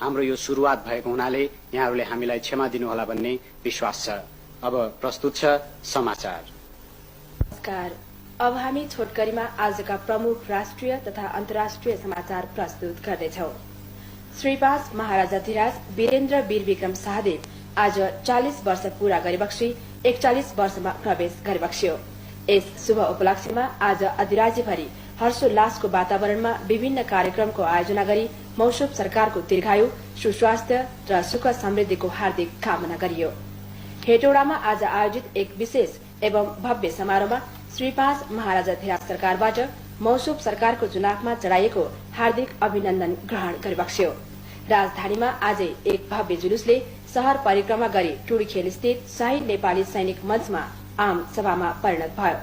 हाम्रो यो सुरुवात भएको हुनाले यहाँहरूले हामीलाई क्षमा दिनुहोला भन्ने विश्वास छ। अब प्रस्तुत छ समाचार। नमस्कार, अब हामी छोटकरीमा आजका प्रमुख राष्ट्रिय तथा अन्तर्राष्ट्रिय समाचार प्रस्तुत गर्दैछौं। श्रीपास महाराजाधिराज वीरेन्द्र वीर विक्रम शाहदेव आज 40 वर्ष पूरा गरेबक्सी 41 वर्षमा प्रवेश गरेबक्स्यो। यस शुभ उपलक्ष्यमा आज अधिराज्यभरि हर्षोल्लासको वातावरणमा विभिन्न कार्यक्रमको आयोजना गरी मौसुब सरकारको दीर्घायु, सुस्वास्थ्य र सुख समृद्धिको हार्दिक कामना गरियो। हेटौडामा आज आयोजित एक विशेष एवं भव्य समारोहमा श्रीपास महाराजाधिराज सरकारबाट मौसुब सरकारको चुनावमा चढाइएको हार्दिक अभिनन्दन ग्रहण गरिबक्स्यो। राजधानीमा आजै एक भव्य जुलुसले शहर परिक्रमा गरी टुडीखेल स्थित शाही नेपाली सैनिक मञ्चमा आम सभामा परिणत भयो।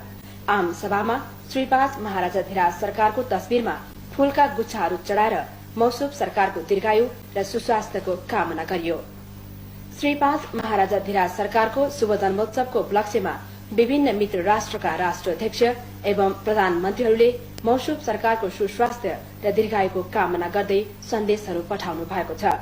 आम सभामा श्रीपास महाराजाधिराज सरकारको तस्बिरमा फूलका गुच्छाहरू चढाएर मौसुब सरकारको दीर्घायु र सुस्वास्थ्यको कामना गरियो। श्रीपास महाराजाधिराज सरकारको शुभ जन्मोत्सवको उपलक्ष्यमा विभिन्न मित्र राष्ट्रका राष्ट्राध्यक्ष एवं प्रधानमन्त्रीहरूले मौसुब सरकारको सुस्वास्थ्य र दीर्घायुको कामना गर्दै सन्देशहरू पठाउनु भएको छ।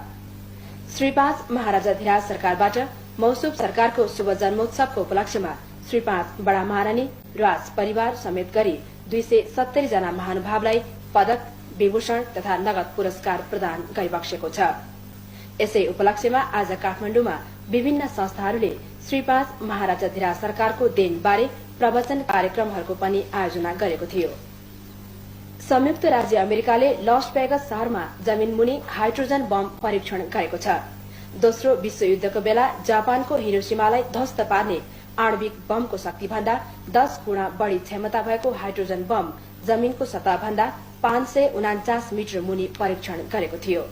श्रीपास महाराजाधिराज सरकारबाट मौसुब सरकारको शुभ जन्मोत्सवको उपलक्ष्यमा श्रीपास बडा महारानी राज परिवार समेत गरी 270 जना महानुभावलाई पदक, विभूषण तथा नगद पुरस्कार प्रदान गरिबक्सेको छ। यसै उपलक्ष्यमा आज काठमाडौँमा विभिन्न संस्थाहरूले श्रीपास महाराजाधिराज सरकारको देनबारे प्रवचन कार्यक्रमहरूको पनि आयोजना गरेको थियो। संयुक्त राज्य अमेरिकाले लस वेगस शहरमा जमिनमुनि हाइड्रोजन बम परीक्षण गरेको छ। दोस्रो विश्वयुद्धको बेला जापानको हिरोशिमालाई ध्वस्त पार्ने आणविक बमको शक्तिभन्दा 10 गुणा बढ़ी क्षमता भएको हाइड्रोजन बम जमिनको सतहभन्दा 549 मिटर मुनि परीक्षण गरेको थियो।